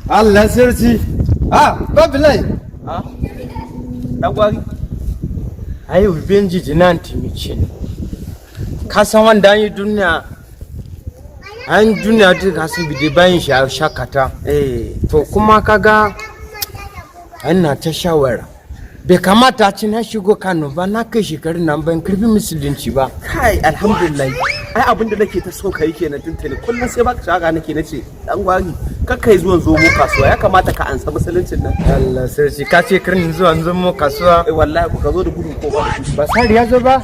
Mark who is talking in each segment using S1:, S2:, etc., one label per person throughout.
S1: Allah sarki. Ah, babu lai.
S2: Ah, dan gwari.
S1: Ai ubangiji na taimake ni. Ka san wanda an yi duniya, an duniya duka saboda bayan shi a shakata. To kuma kaga ina ta shawara. Bai kamata a ci na shigo Kano ba, na kai shekarun nan ban karbi musulunci ba.
S2: Kai, alhamdulillah. Ai abin da nake ta so kai kenan tuntuni. Kullum sai baka shaka nake, nace dan gwari, kar kai zuwan zomo kasuwa, ya kamata ka ansa musuluncin nan.
S1: Allah sarki, ka ce karnin zuwa zomo kasuwa.
S2: Eh, wallahi ku ka zo da gudu ko ba da gudu.
S1: Ba sari ya zo ba?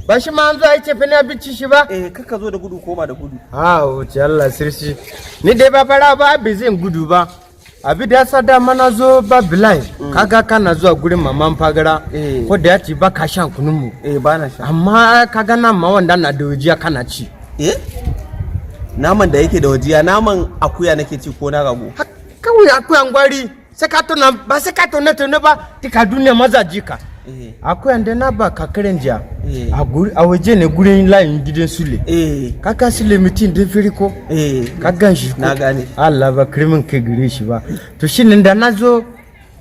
S1: Ba shi ma an zo a yi cefe ne abinci shi ba?
S2: Eh, kar ka zo da gudu ko ba da gudu.
S1: Ha, wuce, Allah sarki. Ni dai ba fara ba, bai zai gudu ba. Abi da yasa dama na zo ba bilai. Kaga kana zuwa gurin maman fagara. Ko da ya ce ba ka shan kunun mu.
S2: Eh, ba na sha.
S1: Amma kaga nan ma wanda na da wajiya kana ci.
S2: Eh? Naman da yake da wajiya, naman akuya nake ci ko na rago.
S1: Kawai akuyan gwari sai ka tona ba, sai ka tone tone ba, tika duniya maza jika. Akuyan da na ba kakarin jiya. A guri a waje ne gurin layin gidan Sule. Kaka Sule mutum din firiko. Ka gan shi ko?
S2: Na gane.
S1: Allah ba krimin kai gare shi ba. To shi ne da na zo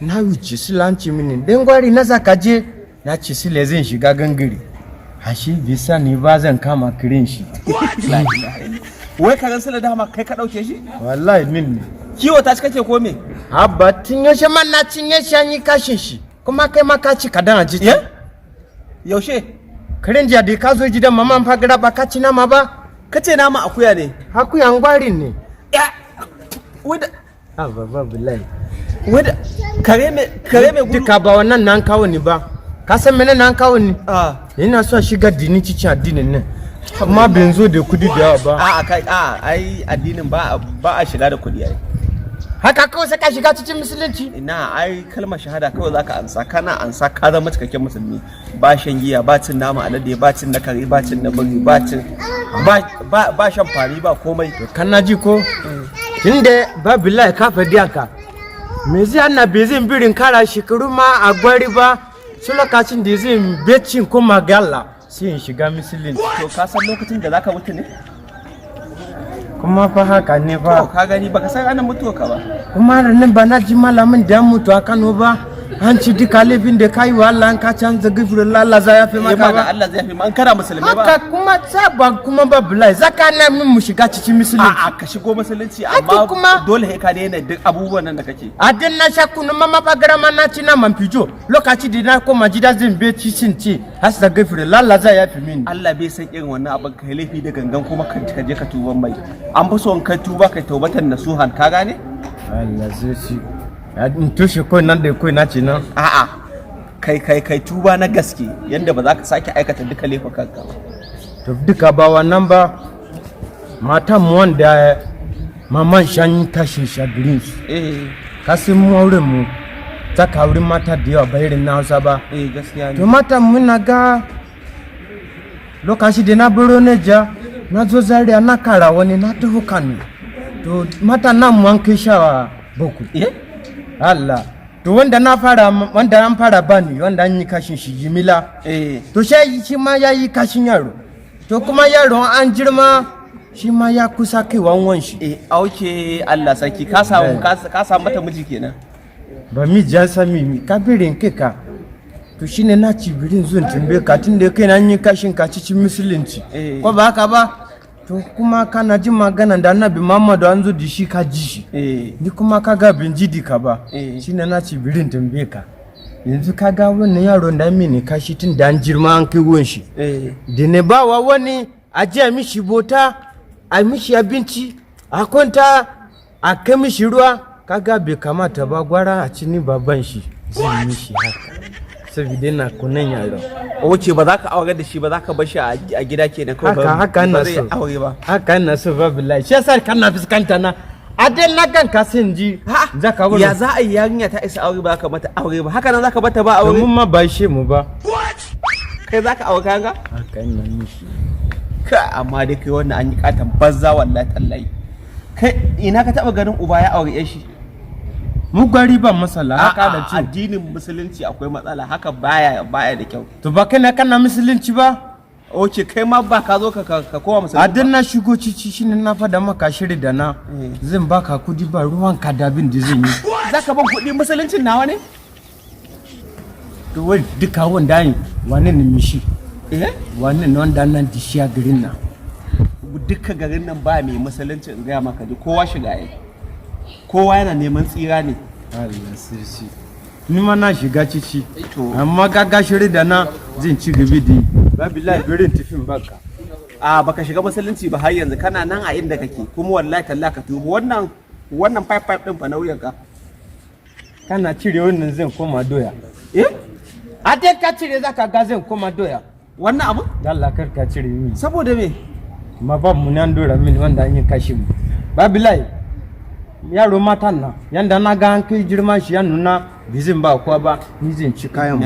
S1: na wuce, Sule an ce mini dan gwari na zaka je, na ce Sule zan shiga gangare. Ashe bai sa ni ba, zan kama kirin shi.
S2: Wai karen Sule dama kai ka dauke shi?
S1: Wallahi min ne.
S2: Kiwo ta shi kake ko me?
S1: Abba, tun yaushe man na cinye shi, an yi kashin shi. Kuma kai ma ka ci kadan a jiki.
S2: Ye? Yaushe?
S1: Kirin jiya da ka zo gidan maman fagara ba ka ci nama ba?
S2: Kace nama akuya ne.
S1: Akuyan gwari ne.
S2: Ya. Wai da
S1: Abba, babu lai.
S2: Wai da kare mai gudu.
S1: Duka ba wannan nan kawo ni ba. Ka san mene nan kawo ni?
S2: Ah.
S1: Ina so shiga dini cikin addinin nan. Amma ban zo da kudi da yawa ba.
S2: A'a kai, a ai addinin ba a shiga da kuɗi ai.
S1: Haka kawai sai ka shiga cikin musulunci?
S2: Ina, ai kalmar shahada kawai zaka ansa, kana ansa ka zama cikakken musulmi. Ba shan giya, ba cin nama alade, ba cin na kare, ba cin na biri, ba cin ba ba, ba shan fari, ba komai.
S1: Kana ji ko? Tunda babu lai ka faɗi haka. Me zai hana bai zai birin kara shekaru ma a gwari ba, su lokacin da zai becin koma ga Allah sai in shiga musulunci.
S2: To ka san lokacin da zaka mutu ne?
S1: Kuma fa haka ne
S2: To
S1: fa.
S2: ka gani, baka san ranar mutuwa ka ba.
S1: Kuma ranar ba na ji malamin da ya mutu a Kano ba. An ci duka laifin da ka yi wa Allah, an ka canza gafirin Allah za ya fi
S2: Eh
S1: maka
S2: ma
S1: ba.
S2: Allah zai fi ma an kana musulmi ba.
S1: Haka kuma ba kuma babu lai zaka na min mu shiga cikin musulunci.
S2: A'a, ka shigo musulunci
S1: Haka
S2: amma
S1: kuma-
S2: dole sai ka daina duk abubuwan nan da kake.
S1: A din na sha kunu mama fagara ma na ci naman fijo, lokaci da na koma gida zan beci cin ci hasa gafirin Allah za ya fi mini.
S2: Allah bai san irin wannan abin, kai laifi da gangan kuma ka je ka tuban mai. An fi son kai tuba kai taubatan nasuhan, ka gane?
S1: Allah zai ci. In tushe kawai nan da kawai na ce nan.
S2: A'a, kai tuba na gaske yanda ba za ka sake aikata duka laifukan ka ba.
S1: To duka ba wannan ba, matan mu wanda maman shan kashin shagirin su. Ka san mu auren mu ta wurin mata da yawa ba irin na Hausa ba.
S2: Eh, gaskiya ne.
S1: To matan muna ga lokaci da na baro Neja na zo Zaria, na kara wani, na taho Kano. To mata nan mu an kai 17. Allah. To wanda na fara, wanda an fara bani, wanda an yi kashin shi jimila. To shi ma ya yi kashin yaro. To kuma yaron an girma, shi ma ya kusa kai wanwan shi.
S2: Eh, auke, Allah sarki, ka samu ka samu mata miji kenan.
S1: Ba mi jan sami mi kabirin kai ka. To shine na ci birin zuwan tambaye ka, tun da kai na yi kashin ka cikin musulunci. Ko ba haka ba? To kuma kana jin magana da Annabi Muhammadu an zo da shi, ka ji shi. Ni kuma ka ga bin ji dika ba. Shine na ci birin tambaye ka. Yanzu ka ga wannan yaron da mini kashi, tun da an girma an kai wurin shi. Da ne ba wa wani a je a mishi bota, a mishi abinci, a kwanta, a kai mishi ruwa, kaga bai kamata ba, gwara a ci ni baban shi zai mishi haka saboda yana kunan yaron.
S2: Oke, ba za ka aure da shi ba, za ka bar shi a gida kenan kawai.
S1: Haka haka
S2: ba
S1: na
S2: zai
S1: so.
S2: aure ba.
S1: Haka na so, babu lai, shi yasa kana fuskanta na a dai na kan ka sin ji za ka
S2: Ya za a yi yarinya ta isa aure ba ka mata aure ba? Haka nan za ka bata ba aure?
S1: Domin ma ba shi mu ba.
S2: Kai za ka aure kayan ka?
S1: Haka ina mishi.
S2: Ka amma dai kai wannan an yi katon banza, wallahi tallahi. Kai, ina ka taba ganin uba ya aure shi?
S1: Mu gwari ba masala haka da
S2: A'a,
S1: ci.
S2: Addinin musulunci akwai matsala, haka baya da kyau.
S1: To ba kai na kana musulunci ba?
S2: Okay, kai ma ba ka zo ka koma musulmi?
S1: A dan na shigo cici shine na fada maka shiri da na zan baka kudi, ba ruwan ka da abin da zan yi.
S2: Za ka ban kuɗi, musuluncin nawa ne?
S1: To wai duka wanda ne, wane ne mishi?
S2: Eh.
S1: Wane ne wanda nan dishi a garin nan?
S2: Duka garin nan ba mai musulunci, in gaya maka ji, kowa shiga yi, kowa yana neman tsira ne.
S1: Allah sirsi, ni ma na shiga cici.
S2: To.
S1: Amma gaga shiri da na zan ci gaba da yi babillahi birin tafin baka.
S2: A baka shiga musulunci ba, har yanzu kana nan a inda kake. Kuma wallahi talla ka tuba, wannan five five din fa nauyin ka.
S1: Kana cire wannan zan koma doya.
S2: Eh.
S1: A dai ka cire, zaka ga zan koma doya.
S2: Wannan abu?
S1: Allah kar ka cire min.
S2: Saboda me?
S1: Ma ba mu nan dora min wanda an yi kashi mu babilai yaro matan nan, yanda na ga an kai girma shi ya nuna bizin ba kuwa ba, ni zan ci kayan mu.